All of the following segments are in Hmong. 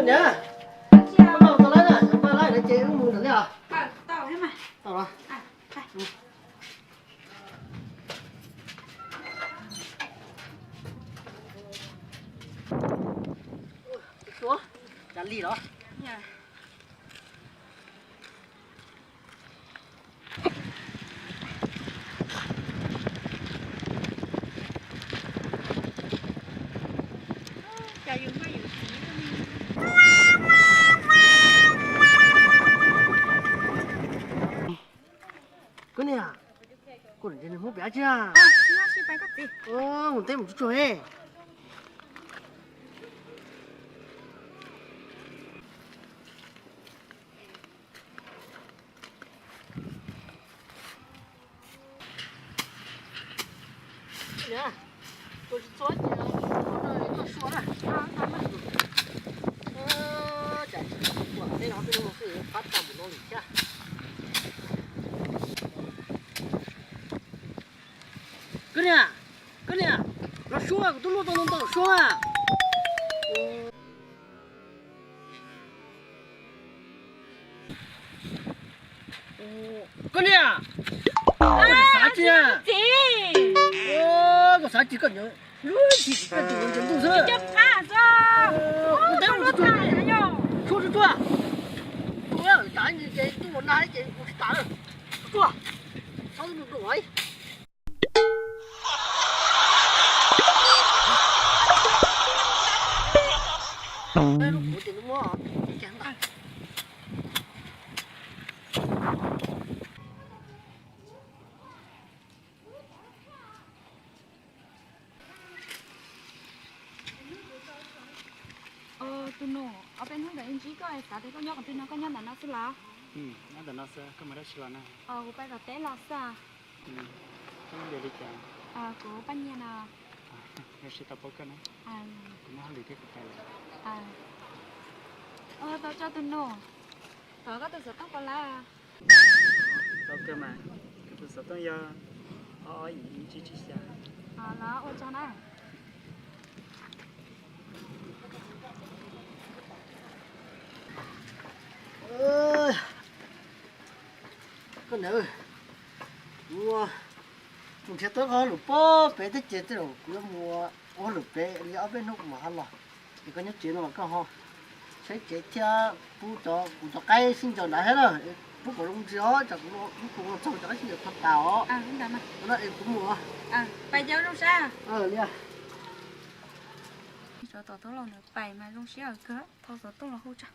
Niam, koj npaj tau lawm na, npaj lawm ces wb mus ntawm nej os. Tau los. Ua cas li los? Koj niam, koj niam, nws Hmoob pem dab tsi a? Mus teb mus tsuag tsuag. Niam, tua tsis txog ces tso sua na. Cas tsis tua tej no tej no xwb, pab tag mus no lwm thiab. Koj niam, koj niam, los sua, kuv twb luaj tau ntau ntau sua. Koj niam, xav tsis, koj xav tsis koj nyob lub tsis tsis koj tus ntseg ntuj xwb. Mus teb mus tsuag, tsuag tsuag, tsuag, tsuag, tsuag, tsuag, tsuag, txhob mus ntuj. Tus nus, ob peb hnub ntawd ntsib koj xav tias koj nyob qhov twg no, koj nyob ntawm no xwb los? Nyob ntawm no xwb, koj mus dab tsi los na? Kuv pais tom teb los xwb. Koj nyob npe li cas? Kuv Paj Nyiag no. Zoo siab tau paub koj na. Kuv muaj hauj lwm thiab kuv pais lawm. Tau tso tus nus, thov koj tus xov tooj puas lawm? Tau kawg mas, kuv tus xov tooj yog ob ob yim ib tsib tsib xya. Los ua tsaug na. Koj niam, kuv mus nrhiav tau qhov lwm pob pem thiab ces tej zaum kuv yuav mus ua hauj lwm pem li ob peb hnub kuv mam ho los. Es koj nyob tsev no los koj ho saib tsev thiab pub cov, kuv cov qaib sib ncaws nrad thiab na, pub kom zoo ntsis os, tsam kuv mus txog cov qaib sib ncaws kho tas os. Es kuv mus. Pais ces zoo siab. Li. Tsov tom tub los ntawd pais mas zoo siab kawg, thau xov tooj los hu tso.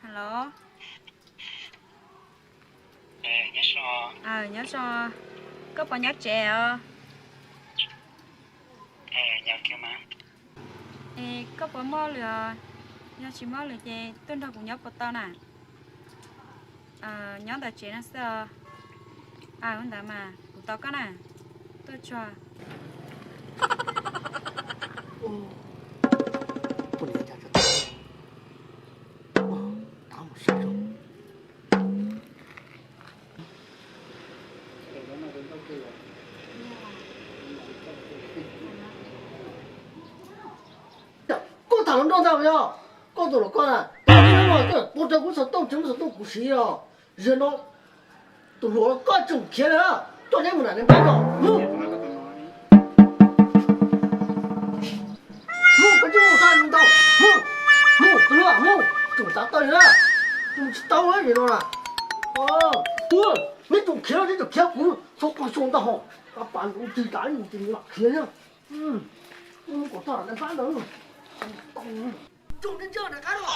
Hello. Nyob zoo. Koj puas nyob tsev os? Es koj puas muaj lwm, yog tsis muaj lwm ces tuaj nrog kuv nyob puas tau na? Nyob ntawm tsev no xwb os. Ua ntawd mas kuv tos koj na. Tuaj tsuag. Koj tham hluas nraug ntag yog? Koj tus hluas koj na, koj tus hluas koj tua rau kuv xov tooj, tsis muaj xov tooj kuv siv os. Zaum no tus hluas koj tseem khiav lawm, tuaj neb mus nram neb npab no. Mus, koj tsis mus txog mus tau. Mus, mus, tus hluas, mus, tseem xav tau li na. Mus tsis tau li no na. Neb tseem khiav, neb tseem khiav kuv txhob pog xyoo ntag hos. Pab pab nroo tig tas mus ces nws lam khiav thiab. Mus kom txog neb npab ntawd. Tsoom ntsia ntsia nram qab no.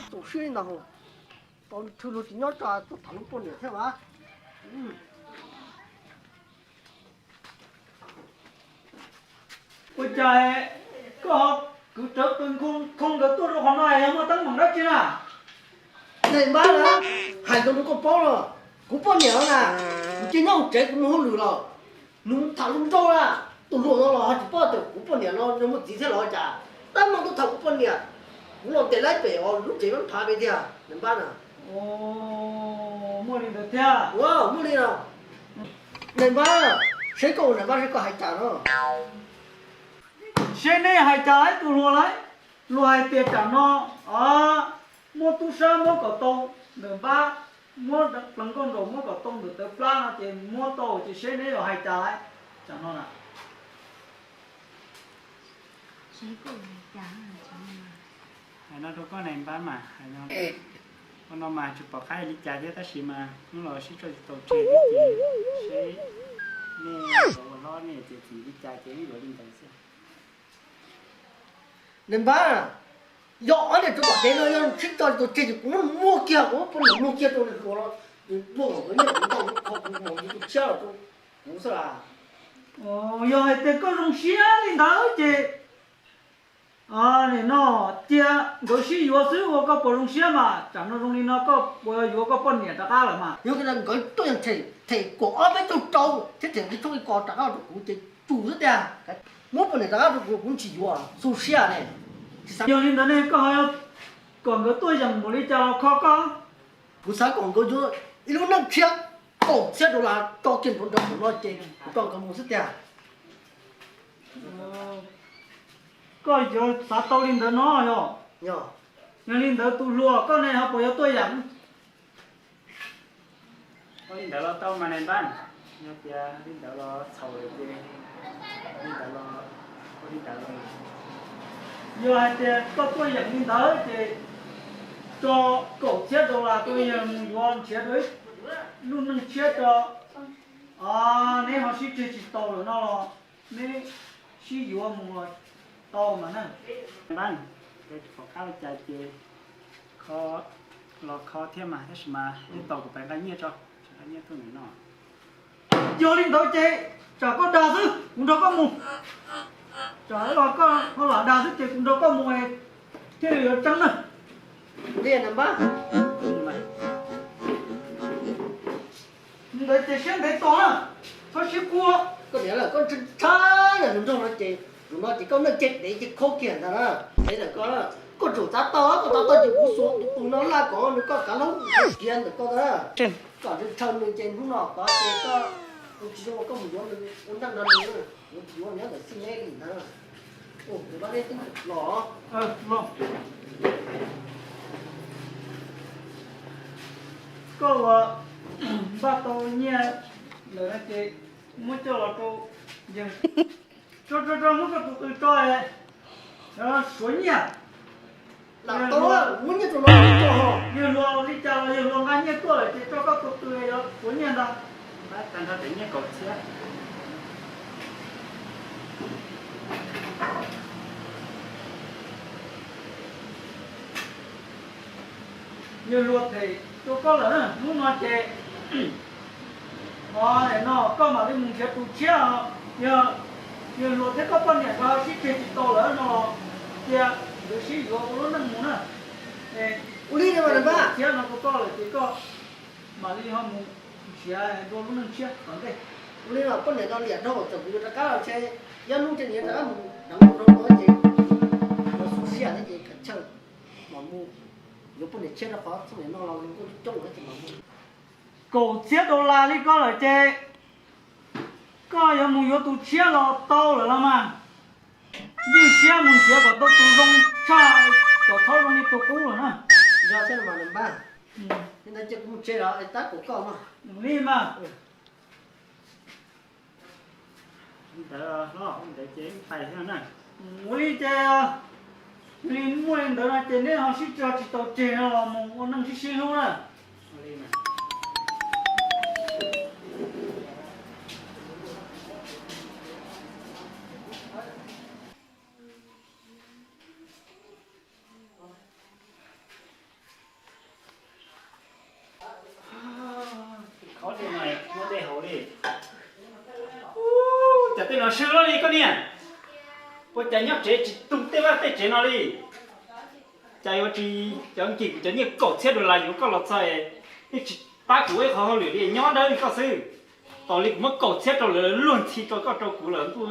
Tsoom siab ntag hos. Tau thw luag tsis nyob tso tuaj tham lub poj niam thiab mas. Ua cas koj ho kwv rawv pw khoo nkawd tuaj rau qhov no yog muaj teeb meem dab tsi na? Neb npab na, hais ntau rau koj paub los, kuv poj niam na, kuv cia nyob hauv tsev kuv mus hauj lwm los, nws mus tham hluas nraug na. Tus hluas no los ho tsis paub tias kuv poj niam no yog muaj txiv thiab los cas. Tab mas tuaj tham kuv poj niam, kuv los ntes laib pem os lub tsev pab phav pem tiag nais npab na. Muaj li ntawd thiab. Muaj li no. Nais npab, seb koj ua nais npab seb koj hais cas no. Seb neb hais cas lawm tus hluas lawm. Luag hais tias tsam no muab tub sab muab kom tau ntawm npab, muab pleev nkauj nraug muab kom tau ntawm tawv plab no ces muab tau ces seb neb yuav hais cas lawm tsam no na. Hais no rau koj nais npab mas, ua no mas tsis pom qab li cas thiab tab sis mas hnub los sib tso tsis tau tseg thiab ces seb nej yuav ua hlob nej tias txim li cas ces wb yuav li ntawd xwb. Nais npab, yog ob niam txiv tom dev no yog sib tso tsis tau tseg ces kuv muab muag kiag, kuv muab poj niam muag kiag rau nws hluas los, nws muag kom nkawd nyiaj kuv ntau kuv kho kuv mus yus tus tshiab los rau kuv xwb las. Yog hais tias koj zoo siab li ntawd ces nim no cia nkawd sib yuav xwb ua koj puas zoo siab mas, tsam no zoo li no koj puas yuav koj poj niam rov qab lawm mas. Yog nkawd tuaj yeej them kaum ob peb caug rau thiab them nqi tshoob nqi kos rov qab rau kuv ces tsum xwb tiag. Muab poj niam rov qab rau kuv, kuv tsis yuav, xu siab ne. Yog li ntawd ne koj ho yuav kom nkawd tuaj yeem npaum li cas los kho koj. Kuv xav kom nkawd yuav ib lub neej tshiab kaum txhiab dollar tso kiag nrov nrov npaum no ces kuv tso nkawd mus xwb tiag. Koj yuav xav tau li ntawd no yog? Yog li ntawd tus hluas koj ne ho puas yuav tuaj yeem? Ua li ntawd los tau mas nais npab, yog tias li ntawd los txhaum lawm ces li ntawd los ua li ntawd los. Yog hais tias koj tuaj yeem li ntawd ces tso kaum txhiab dollar rau yawg mus yuav nrhiav rau ib lub neej tshiab tso. Neb ho sib tseg tsis tau lawm no los neb sib yuav mus los tau mas na. Npab, pom qab li cas ces kho los kho thiab mas tab sis mas neb tos kuv pais nqa nyiaj tso, nqa nyiaj tuaj mus no. Yog li ntawd ces tsam koj dag xwb kuv nrog koj mus. Tsam los koj ho lam dag xwb ces kuv nrog koj mus thiaj li yuav tseeb na. Li npab, ntawd ces siab ntev tos na, txhob sib kub. Koj niam lawm koj ntshai ntshai yam tus nraug no ces tus no ces koj neej tsev dev ces khaub kiag ntag na. Ntev ntawm koj, koj tsum txav tau, koj txav tau ces kuv xuas tus tus no laj kom nws koj kav laub kiag ntawm koj ntag. Koj ntshai nws ces hnub no tod ces koj, kuv tsis zoo koj mus yuav nws ua neej nrog nws, kuv tsis yuav nyob ntawm xij neb li ntag. Ua nws pab neb twb los. Koj uas npaj tau nyiaj lawm no ces muab coj los rau yawg. Tso tso tso, muab koj tus qws tso, suav nyiaj. Lam tau, muab nyiaj rau no tso. Yawg hluas li cas los yawg hluas nqa nyiaj tuaj lawm ces tso koj tus qws yuav suav nyiaj ntag. Tag nrho ces nyiaj kaum txhiab. Yawg hluas them rau koj lawm na, hnub no ces, o, no koj mam li mus nrhiav tus tshiab os. Yog yawg hluas thiab koj poj niam nkawd ho sib tseg tsis tau lawm no los cia nkawd sib yuav ua lub neej mus na. Ua li ntawd mas npab, tshiab no rau koj lawm ces koj mam li ho mus nrhiav dua lub neej tshiab tom ntej. Ua li no poj niam no liam dhau, txawm kuv yuav rov qab los ntshe ib hnub ces nws yuav rov qab mus deev tus nraug no ces yuav xub siab thiab ces kav tsij mam mus yuav poj niam tshiab rau qhov txheej niam no los nws kuj coob thiab ces mam mus. Kaum txhiab dollar li koj lawm ces koj yuav mus yuav tus tshiab los tau lawm los mas. Ywj siab mus nrhiav kom tau tus zoo tshaj, kom txhob zoo li tus qub lawm na. Yog thiab mas npab, li ntawd ces kuv mus tsev los tab kaum koj mas. Li mas. Li ntawd hlob, li ntawd ces pais thiab na. Ua li ces, li muaj li ntawd no ces neb ho sib tso tsis tau tseg no los mus ua neej sib sib hlub na. Khov li no muaj dej haus li. Ub, cas tej no swb loj li koj niam. Ua cas nyob tsev tsis tu tej vaj tej tsev no li? Cas yuav tsis, cov nkim kuv cov nyiaj kaum txhiab dollar yuav koj los txog, yeej tsis pab kuv ib qho hauj lwm li, nyob dawb li koj xwb. Tos li kuv muab kaum txhiab rau lawv luag ntxhi rau koj rau kuv lawm ntuj,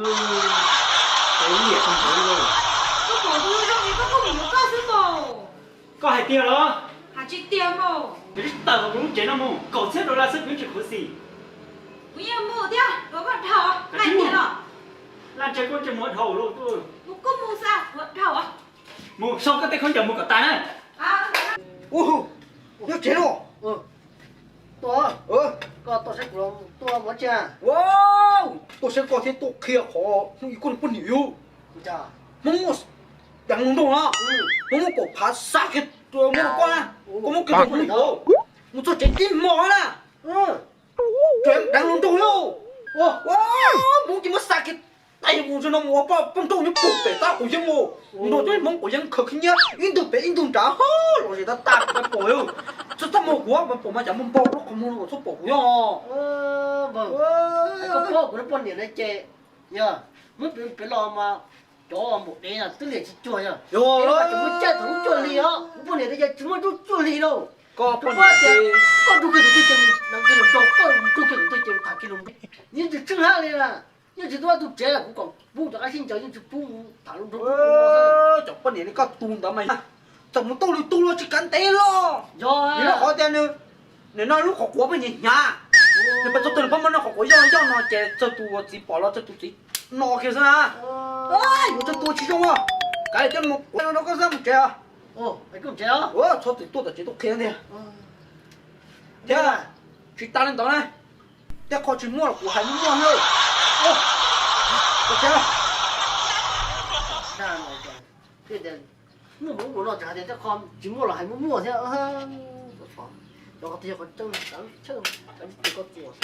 liam koj ntawd li. Koj pom kuv zoo li koj kuj mus yuav koj xwb mas. Koj hais tiag los? Hais tsis tiag mas. Koj tsis tawm hauv kuv lub tsev no mus, kaum txhiab dollar xwb kuv yeej tsis khuv xim. Kuv yeej mus thiab, thov koj dhau, hais tiag los? Laj tsev koj tseem mus dhau lawm ntuj. Mus kuj mus xwb, thov dhau. Mus sau koj tej khaub ncaws mus kom tas na. Ua, nyob tsev no. Tuaj, koj tuaj saib kuv los tuaj ua tsi? Tuaj saib koj thiab tuaj qhia qhov hnub ib koj niag poj niam yug. Hmoob muaj deev hluas nraug na, Hmoob muaj kaum phav xa kiag muab rau koj na, koj muab kiag rau poj niam yug, mus txog tsev tib hmo na, deev hluas nraug lauj. Hmoob ces muab xa kiag tais mus txog no mus ua poj nrauj nyob puag pem tab quav yeeb mus, nrog cov Hmoob quav yeeb khaws khib nyiab ib ntug pem ib ntug nrad hos los zem tab tag kuv pom yog txhob txaj muag kuv mas pom mas cas muaj npau lub qhov muag no txhob pom kuv yog. Koj paub kuv lub poj niam na ces yog muab pem los mas cov npaum dev no twb liam tsis cuag yog. Yog, cov muab caij thaum lub cuaj hli os, kuv poj niam twb yog tsis muaj lub cuaj hli lauj. Koj poj niam, koj rub kiag tus twj cia, koj rub kiag tus twj cia tham kiag lus nrog, yeej tsis tsheej hab li na. Yeej tsis tuaj tus tsev kuv kom pub cov qab sib ncaws yeej tsis pub mus tham lus nrog. Cov poj niam li koj tus ntawd mas txawm mus tau lwm tus los tsis kav ntev los. Yog li no qhov tias nws, nws noj lub qhov quav poj niam hnyav, nws pes txog twg nws pab muab noj qhov quav yoj yoj no ces txog tus txiv pom los txog tus txiv no kiag xwb na. Yuav txog tus tsis zoo, kav liam coj mus quav no rau koj xwb mus tsev. Txhob txwm tuaj tom tsev tuaj qhia tiag. Thiab tsis tas li ntawd na, tej qho tsis muaj los kuv hais muaj muaj na. Muaj mus ub mus no tseem hais tias tej qho tsis muaj los hais muaj muaj thiab. Cov qhov twg yog qhov tseeb, koj txuas.